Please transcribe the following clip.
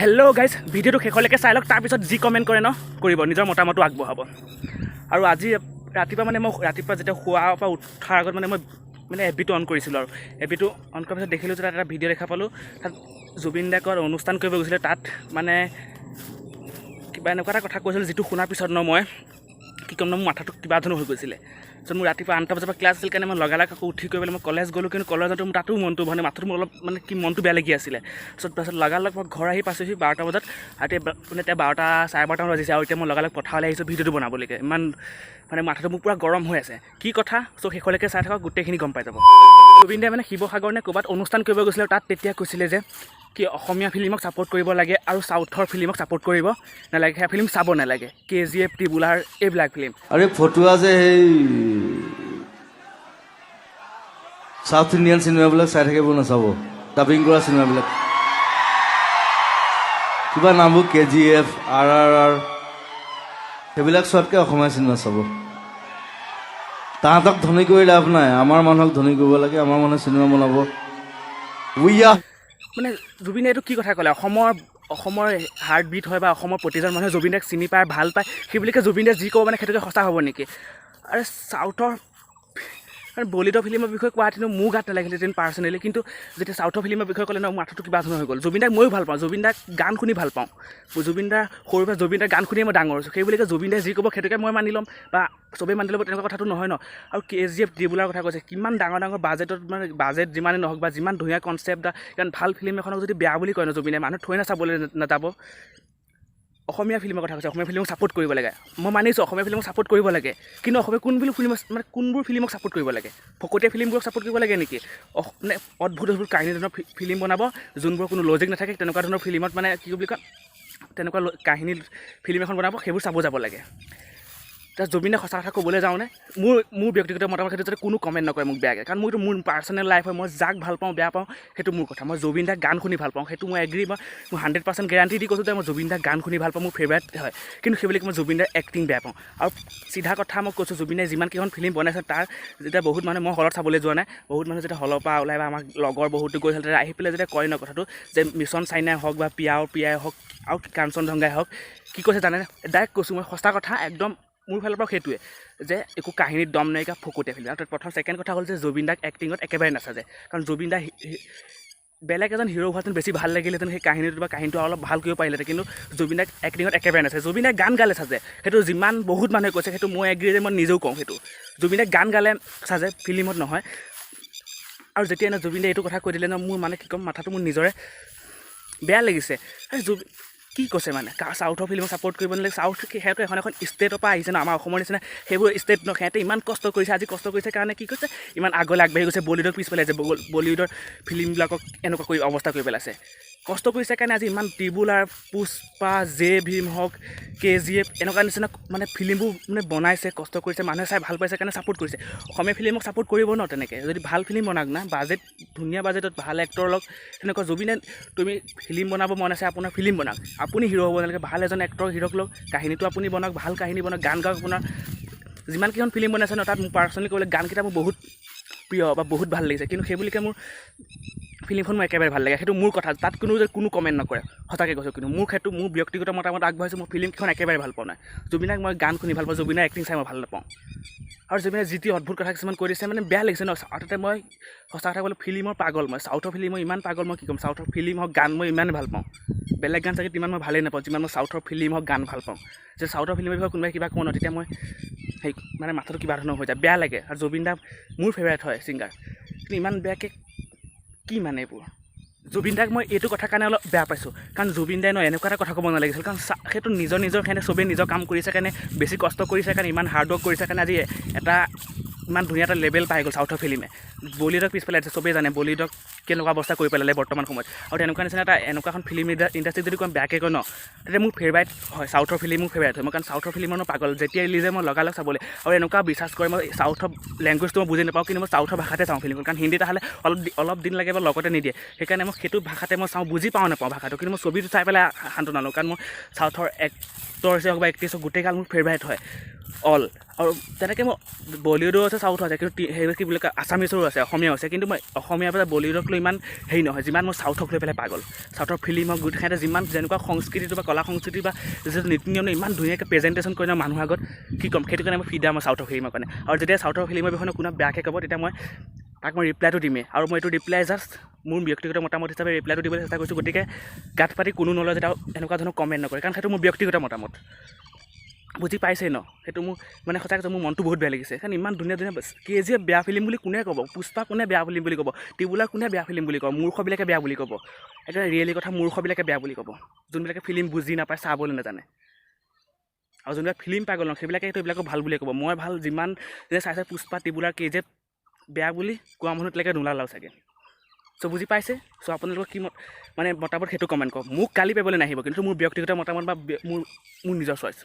Hello' guys, ভিডিঅ'টো শেষলৈকে চাই লওক, তাৰপিছত যি কমেণ্ট কৰে ন কৰিব, নিজৰ মতামতো আগবঢ়াব। আৰু আজি ৰাতিপুৱা মানে মই ৰাতিপুৱা যেতিয়া শোৱাৰ পৰা উঠাৰ আগত মানে মই মানে এফ বিটো অন কৰিছিলোঁ আৰু এফ বিটো অন কৰাৰ পিছত দেখিলোঁ যে তাত এটা ভিডিঅ' দেখা পালোঁ। তাত জুবিন দাই ক'ৰবাত অনুষ্ঠান কৰিব গৈছিলে, তাত মানে কিবা এনেকুৱা এটা কথা কৈছিল, যিটো শুনাৰ পিছত ন মই কি ক'ম ন, মোৰ মাথাটো কিবা ধৰণৰ হৈ গৈছিলে। চ' মোৰ ৰাতিপুৱা 8টা বজাৰ পৰা ক্লাছ আছিল কাৰণে মই লগালগ আকৌ উঠি কৰি পেলাই মই কলেজ গ'লোঁ। কিন্তু কলেজ যাওঁতে মোৰ তাতো মনটো মানে মাথাটো মোৰ অলপ মানে কি মনটো বেয়া লাগি আছিলে। তাৰপিছত লগালগ মই ঘৰ আহি পাইছোঁহি 12টা বজাত আৰু এতিয়া মানে এতিয়া 12টা 12:30টামান বাজিছে আৰু এতিয়া মই লগালগ পথাৰলৈ আহিছোঁ ভিডিঅ'টো বনাবলৈকে। ইমান মানে মাথাটো মোৰ পূৰা গৰম হৈ আছে। কি কথা, চ' শেষলৈকে চাই থাকক, গোটেইখিনি গম পাই যাব। জুবিন দাই মানে শিৱসাগৰ নে ক'ৰবাত অনুষ্ঠান কৰিব গৈছিলে আৰু তাত তেতিয়া কৈছিলে যে কি অসমীয়া ফিল্মক ছাপোৰ্ট কৰিব লাগে আৰু চাউথৰ ফিল্মক ছাপোৰ্ট কৰিব নালাগে, সেয়া ফিল্ম চাব নালাগে, কেজিএফ, ট্ৰিবল আৰ এইবিলাক ফিল্ম। আৰু এই ফটুৱা যে সেই চাউথ ইণ্ডিয়ান চিনেমাবিলাক চাই থাকিব, নাচাব। ডাবিং কৰা চিনেমাবিলাক, কিবা নামবোৰ কেজিএফ, আৰআৰআৰ, সেইবিলাক চোৱাতকৈ অসমীয়া চিনেমা চাব। তাহাঁতক ধনী কৰি লাভ নাই, আমাৰ মানুহক ধনী কৰিব লাগে। আমাৰ মানুহে চিনেমা বনাব। We are মানে জুবিনে এইটো কি কথা ক'লে? অসমৰ হাৰ্ট বিট হয় বা অসমৰ প্ৰতিজন মানুহে জুবিন দাক চিনি পায়, ভাল পায়। সেইবুলিকে জুবিন দাই যি ক'ব মানে সেইটোকে সঁচা হ'ব নেকি? আৰু চাউথৰ মানে বলিউডৰ ফিল্মৰ বিষয়ে কোৱা হেঁতেনো মোৰ গাত নালাগিলেহেঁতেন পাৰ্চনেলি, কিন্তু যেতিয়া চাউথৰ ফিল্মৰ বিষয়ে ক'লে ন, মোৰ মাথাটো কিবা ধৰণৰ হৈ গ'ল। জুবিন দাক ময়ো ভাল পাওঁ, জুবিন দাক গান শুনি ভাল পাওঁ। জুবিন দাৰ সৰুৰ পৰা জুবিন দাৰ গান শুনিয়ে মই ডাঙৰ হৈছোঁ। সেইবুলিকে জুবিন দাই যি ক'ব সেইটোকে মই মানি ল'ম বা চবেই মানি ল'ব, তেনেকুৱা কথাটো নহয় ন। আৰু কেজিএফ, ট্ৰিবল আৰৰ কথা কৈছে, কিমান ডাঙৰ ডাঙৰ বাজেটত, মানে বাজেট যিমানেই নহওক বা যিমান ধুনীয়া কনচেপ্ট বা ইমান ভাল ফিল্ম এখনক যদি বেয়া বুলি কয় ন জুবিনে, মানুহ থৈ না চাবলৈ নাযাব। অসমীয়া ফিল্মৰ কথা কৈছে, অসমীয়া ফিল্মক ছাপোৰ্ট কৰিব লাগে। মই মানিছোঁ, অসমীয়া ফিল্মক ছাপোৰ্ট কৰিব লাগে। কিন্তু অসমীয়া কোনবোৰ ফিল্ম, মানে কোনবোৰ ফিল্মক ছাপোৰ্ট কৰিব লাগে? ফকতীয়া ফিল্মবোৰক ছাপোৰ্ট কৰিব লাগে নেকি? মানে অদ্ভুত অদ্ভুত কাহিনী ধৰণৰ ফিল্ম বনাব, যোনবোৰ কোনো লজিক নাথাকে, তেনেকুৱা ধৰণৰ ফিল্মত মানে কি বুলি কয়, তেনেকুৱা কাহিনী ফিল্ম এখন বনাব, সেইবোৰ চাব যাব লাগে। এতিয়া জুবিনে সঁচা কথা ক'বলৈ যাওঁনে মোৰ ব্যক্তিগত মতামত সেইটো যাতে কোনো কমেণ্ট নকৰে মোক বেয়াকৈ, কাৰণ মোৰতো মোৰ পাৰ্চনেল লাইফ হয়। মই যাক ভাল পাওঁ বেয়া পাওঁ সেইটো মোৰ কথা। মই জুবিন দাক গান শুনি ভাল পাওঁ, সেইটো মই এগ্ৰী। মই 100% গেৰাণ্টি দি কৈছোঁ যে মই জুবিন দাক গান শুনি ভাল পাওঁ, মোৰ ফেভৰেট হয়। কিন্তু সেইবুলি মই জুবিন দাৰ এক্টিং বেয়া পাওঁ। আৰু চিধা কথা মই কৈছোঁ, জুবিনে যিমান কেইখন ফিল্ম বনাইছে, তাৰ যেতিয়া বহুত মানুহে, মই হলত চাবলৈ যোৱা নাই, বহুত মানুহ যেতিয়া হলৰ পৰা ওলাই বা আমাক লগৰ বহুতো গৈছিল, তেতিয়া আহি পেলাই যেতিয়া কয় ন কথাটো যে মিছন চাইনাই হওক বা পিয়া ঔৰ প্ৰিয়াই হওক আৰু কাঞ্চনজংঘাই হওক, কি কৈছে জানেনে? ডাইৰেক্ট কৈছোঁ মই, সঁচা কথা একদম মোৰ ফালৰ পৰা সেইটোৱে যে একো কাহিনীত দম নাইকিয়া ফকতীয়া ফিল্ম। আৰু প্ৰথম ছেকেণ্ড কথা হ'ল যে জুবিন দাক এক্টিঙত একেবাৰে নাচাজে, কাৰণ জুবিন দা বেলেগ এজন হিৰ' হোৱাহেঁতেন বেছি ভাল লাগিলেহেঁতেন, সেই কাহিনীটো বা কাহিনীটো অলপ ভাল কৰিব পাৰিলেহেঁতেন। কিন্তু জুবিন দাক এক্টিঙত একেবাৰে নাচাজে। জুবিন দাক গান গালে চাজে, সেইটো যিমান বহুত মানুহে কৈছে, সেইটো মই এগ্ৰী যে মই নিজেও কওঁ সেইটো জুবিন দাক গান গালে চাজে, ফিল্মত নহয়। আৰু যেতিয়া ন জুবিন দাই এইটো কথা কৈ দিলে ন, মোৰ মানে কি ক'ম, মাথাটো মোৰ নিজৰে বেয়া লাগিছে। আৰু জুবিন কি কৈছে, মানে চাউথৰ ফিল্মক ছাপোৰ্ট কৰিব নালাগে। চাউথ সিহঁতে এখন এখন ষ্টেটৰ পৰা আহিছে ন, আমাৰ অসমৰ নিচিনা সেইবোৰ ষ্টেট ন। সিহঁতে ইমান কষ্ট কৰিছে, আজি কষ্ট কৰিছে কাৰণে কি কৈছে, ইমান আগলৈ আগবাঢ়ি গৈছে, বলিউডক পিছ পেলাইছে, বলিউডৰ ফিল্মবিলাকক এনেকুৱা কৰি অৱস্থা কৰি পেলাইছে। কষ্ট কৰিছে কাৰণে আজি ইমান ট্ৰিবল আৰ, পুষ্পা, জে ভীম হওক, কেজিএফ, এনেকুৱা নিচিনা মানে ফিল্মবোৰ মানে বনাইছে, কষ্ট কৰিছে, মানুহে চাই ভাল পাইছে কাৰণে ছাপোৰ্ট কৰিছে। অসমীয়া ফিল্মক ছাপোৰ্ট কৰিব ন তেনেকৈ, যদি ভাল ফিল্ম বনাওক না, বাজেট ধুনীয়া বাজেটত ভাল এক্টৰ লওক। তেনেকুৱা জুবিনে, তুমি ফিল্ম বনাব মন আছে আপোনাৰ, ফিল্ম বনাওক, আপুনি হিৰ' হ'ব নালাগে, ভাল এজন এক্টৰ হিৰ'ক লওক, কাহিনীটো আপুনি বনাওক, ভাল কাহিনী বনাওক, গান গাওক। আপোনাৰ যিমান কেইখন ফিল্ম বনাইছে ন, তাত মোৰ পাৰ্চনেলি ক'বলৈ গানকেইটা মোৰ বহুত প্ৰিয় বা বহুত ভাল লাগিছে। কিন্তু সেইবুলিকে মোৰ ফিল্মখন মোৰ একেবাৰে ভাল লাগে, সেইটো মোৰ কথা, তাত কোনো যে কোনো কমেণ্ট নকৰে। সঁচাকৈ কৈছোঁ, কিন্তু মোৰ ক্ষেত্ৰত মোৰ ব্যক্তিগত মতামত আগবঢ়াইছোঁ, মই ফিল্মকেইখন একেবাৰে ভাল পোৱা নাই। জুবিনদাক মই গান শুনি ভাল পাওঁ, জুবিনৰ এক্টিং চাই মই ভাল নাপাওঁ। আৰু জুবিনে যি টি অদ্ভুত কথা কিছুমান কৈ দিছে, মানে বেয়া লাগিছে ন। আৰু তাতে মই সঁচা কথা ক'বলৈ ফিল্মৰ পাগল মই, চাউথৰ ফিল্মৰ ইমান পাগল মই কি ক'ম। চাউথৰ ফিল্ম হওক গান মই ইমানেই ভাল পাওঁ, বেলেগ গান চাগে তিমান মই ভালেই নাপাওঁ যিমান মই চাউথৰ ফিল্ম হওক গান ভাল পাওঁ। যে চাউথৰ ফিল্মৰ বিষয়ে কোনোবাই কিবা কওঁ ন, তেতিয়া মই সেই মানে মাথাটো কিবা ধৰণৰ হৈ যায়, বেয়া লাগে। আৰু জুবিন দা মোৰ ফেভৰেট হয় ছিংগাৰ, কিন্তু ইমান বেয়াকৈ কি মানে এইবোৰ। জুবিন দাক মই এইটো কথাৰ কাৰণে অলপ বেয়া পাইছোঁ, কাৰণ জুবিন দাই ন এনেকুৱা এটা কথা ক'ব নালাগিছিল। কাৰণ সেইটো নিজৰ নিজৰ কাৰণে চবেই নিজৰ কাম কৰিছে কাৰণে, বেছি কষ্ট কৰিছে কাৰণে, ইমান হাৰ্ড ৱৰ্ক কৰিছে কাৰণে আজি এটা ইমান ধুনীয়া এটা লেভেল পাই গ'ল। চাউথৰ ফিল্মে বলিউডক পিছ পেলাই দিছে, চবেই জানে বলিউডক কেনেকুৱা অৱস্থা কৰি পেলালে বৰ্তমান সময়ত। আৰু তেনেকুৱা নিচিনা এটা এনেকুৱা এখন ফিল্ম ইণ্ডাষ্ট্ৰীক যদি কোনোবা বেয়াকৈ কয় ন, তেতিয়া মোৰ ফেভাৰেট হয়, চাউথৰ ফিল্ম মোৰ ফেভাৰেট হয়। মই কাৰণ চাউথৰ ফিল্মৰ মই পাগল, যেতিয়া ৰিলিজ হয় মই লগালগ চাবলৈ। আৰু এনেকুৱা বিশ্বাস কৰে, মই চাউথৰ লেংগুৱেজটো মই বুজি নাপাওঁ, কিন্তু মই চাউথৰ ভাষাতে চাওঁ ফিল্মখন, কাৰণ হিন্দীত আহিলে অলপ অলপ দিন লাগে বা লগতে নিদিয়ে। সেইকাৰণে মই সেইটো ভাষাতে মই চাওঁ, বুজি পাওঁ নাপাওঁ ভাষাটো, কিন্তু মই ছবিটো চাই পেলাই সান্তনা লওঁ, কাৰণ মোৰ চাউথৰ এক্টৰ্ছে হওক বা এক্ট্ৰেছ হওক, গোটেই গাল মোৰ ফেভাৰেট হয়। অল। আৰু তেনেকৈ মই বলিউডো আছে, চাউথো আছে, কিন্তু সেই কি বুলি কয়, আছামিছৰো আছে, অসমীয়াও আছে। কিন্তু মই অসমীয়া বা বলিউডক লৈ ইমান হেৰি নহয়, যিমান মই চাউথক লৈ পেলাই পাগল। চাউথৰ ফিল্ম হওক, গোটেই সিহঁতে যিমান যেনেকুৱা সংস্কৃতিটো বা কলা সংস্কৃতি বা যিটো নীতি নিয়ম ইমান ধুনীয়াকৈ প্ৰেজেণ্টেশ্যন কৰে ন মানুহৰ আগত, কি ক'ম। সেইটো কাৰণে মই ফিদা মই চাউথৰ ফিল্মৰ কাৰণে। আৰু যেতিয়া চাউথৰ ফিল্মৰ বিষয়ে কোনোবা বেয়াকৈ ক'ব, তেতিয়া মই তাক মই ৰিপ্লাইটো দিমেই। আৰু মই এইটো ৰিপ্লাই জাষ্ট মোৰ ব্যক্তিগত মতামত হিচাপে ৰিপ্লাইটো দিবলৈ চেষ্টা কৰিছোঁ। গতিকে গাত পাতি কোনো নলয় যাতে এনেকুৱা ধৰণৰ কমেণ্ট নকৰে, কাৰণ সেইটো মোৰ ব্যক্তিগত মতামত, বুজি পাইছেই ন। সেইটো মোৰ মানে সঁচাকৈ কৈছোঁ, মোৰ মনটো বহুত বেয়া লাগিছে, কাৰণ ইমান ধুনীয়া ধুনীয়া কেজিএফ বেয়া ফিল্ম বুলি কোনে ক'ব? পুষ্পা কোনে বেয়া ফিল্ম বুলি ক'ব? ত্ৰিপুলা কোনে বেয়া ফিল্ম বুলি ক'ব? মূৰ্খবিলাকে বেয়া বুলি ক'ব। এতিয়া ৰিয়েলি কথা, মূৰ্খবিলাকে বেয়া বুলি ক'ব, যোনবিলাকে ফিল্ম বুজি নাপায়, চাবলৈ নাজানে। আৰু যোনবিলাক ফিল্ম পাগল ন, সেইবিলাকে এইবিলাকো ভাল বুলিয়ে ক'ব। মই ভাল যিমান যে চাই চাই পুষ্পা, ত্ৰিপুলা, কেজিএফ বেয়া বুলি কোৱা মানুহ এতিয়ালৈকে নোলালেও চাগে। চ' বুজি পাইছে। চ' আপোনালোকৰ কি মত মানে মতামত, সেইটো কমেণ্ট কৰক। মোক গালি পাৰিবলৈ নাহিব, কিন্তু মোৰ ব্যক্তিগত মতামত বা মোৰ নিজৰ চইচ।